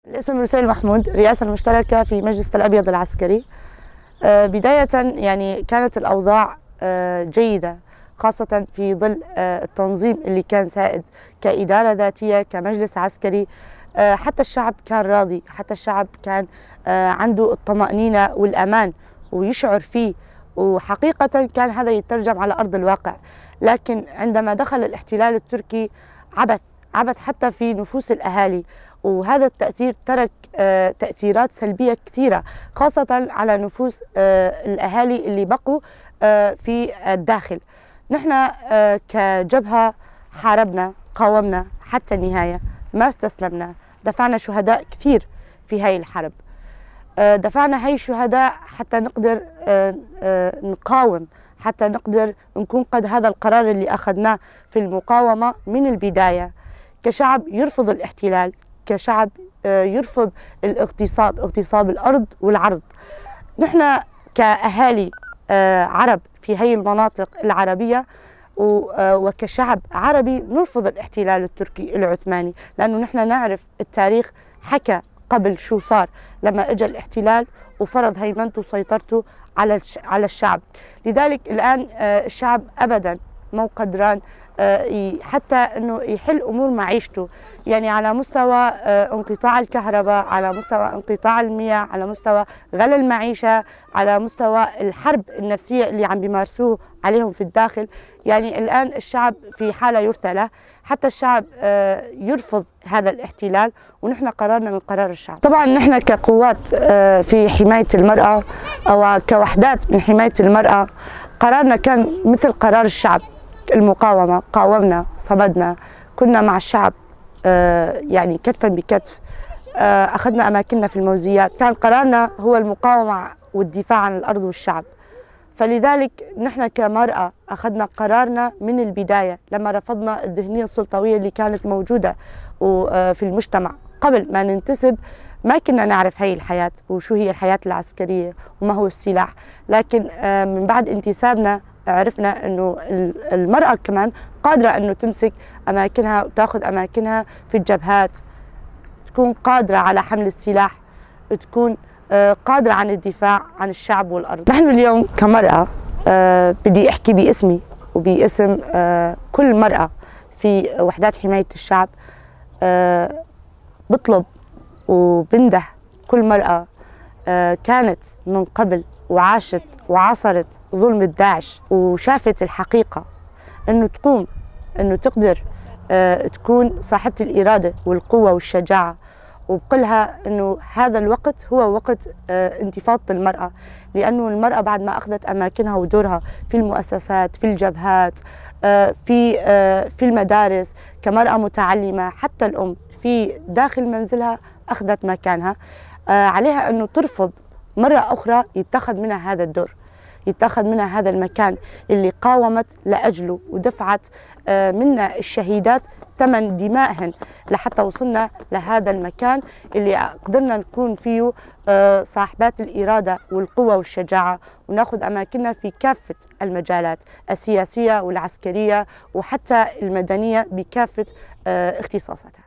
الاسم رسيل محمود، الرئاسة المشتركة في مجلس تل أبيض العسكري. بداية يعني كانت الأوضاع جيدة، خاصة في ظل التنظيم اللي كان سائد كإدارة ذاتية كمجلس عسكري. حتى الشعب كان راضي، حتى الشعب كان عنده الطمأنينة والأمان ويشعر فيه، وحقيقة كان هذا يترجم على أرض الواقع. لكن عندما دخل الاحتلال التركي عبث حتى في نفوس الأهالي، وهذا التأثير ترك تأثيرات سلبية كثيرة، خاصة على نفوس الأهالي اللي بقوا في الداخل. نحن كجبهة حاربنا، قاومنا حتى النهاية، ما استسلمنا، دفعنا شهداء كثير في هاي الحرب، دفعنا هاي الشهداء حتى نقدر نقاوم، حتى نقدر نكون قد هذا القرار اللي أخذناه في المقاومة من البداية، كشعب يرفض الاحتلال، كشعب يرفض الاغتصاب، اغتصاب الأرض والعرض. نحن كأهالي عرب في هاي المناطق العربية وكشعب عربي نرفض الاحتلال التركي العثماني، لأنه نحن نعرف التاريخ حكى قبل شو صار لما اجى الاحتلال وفرض هيمنته وسيطرته على الشعب. لذلك الآن الشعب أبدا مو قدران حتى أنه يحل أمور معيشته، يعني على مستوى انقطاع الكهرباء، على مستوى انقطاع المياه، على مستوى غلاء المعيشة، على مستوى الحرب النفسية اللي عم بيمارسوه عليهم في الداخل. يعني الآن الشعب في حالة يرثى له، حتى الشعب يرفض هذا الاحتلال، ونحن قرارنا من قرار الشعب. طبعا نحن كقوات في حماية المرأة أو كوحدات من حماية المرأة، قرارنا كان مثل قرار الشعب، المقاومة. قاومنا، صمدنا، كنا مع الشعب يعني كتفا بكتف، أخذنا أماكننا في الموزيات. كان قرارنا هو المقاومة والدفاع عن الأرض والشعب. فلذلك نحن كمرأة أخذنا قرارنا من البداية لما رفضنا الذهنية السلطوية اللي كانت موجودة في المجتمع. قبل ما ننتسب ما كنا نعرف هاي الحياة وشو هي الحياة العسكرية وما هو السلاح، لكن من بعد انتسابنا عرفنا أنه المرأة كمان قادرة أنه تمسك أماكنها وتأخذ أماكنها في الجبهات، تكون قادرة على حمل السلاح، تكون قادرة عن الدفاع عن الشعب والأرض. نحن اليوم كمرأة بدي أحكي باسمي وباسم كل مرأة في وحدات حماية الشعب، بطلب وبنده كل مرأة كانت من قبل وعاشت وعاصرت ظلم داعش وشافت الحقيقة، أنه تقوم، أنه تقدر تكون صاحبة الإرادة والقوة والشجاعة، وبقلها أنه هذا الوقت هو وقت انتفاضة المرأة، لأنه المرأة بعد ما أخذت أماكنها ودورها في المؤسسات، في الجبهات، في المدارس، كمرأة متعلمة، حتى الأم في داخل منزلها أخذت مكانها، عليها أنه ترفض مرة أخرى يتخذ منها هذا الدور، يتخذ منها هذا المكان اللي قاومت لأجله ودفعت منا الشهيدات ثمن دمائهن لحتى وصلنا لهذا المكان اللي قدرنا نكون فيه صاحبات الإرادة والقوة والشجاعة، وناخذ أماكننا في كافة المجالات السياسية والعسكرية وحتى المدنية بكافة اختصاصاتها.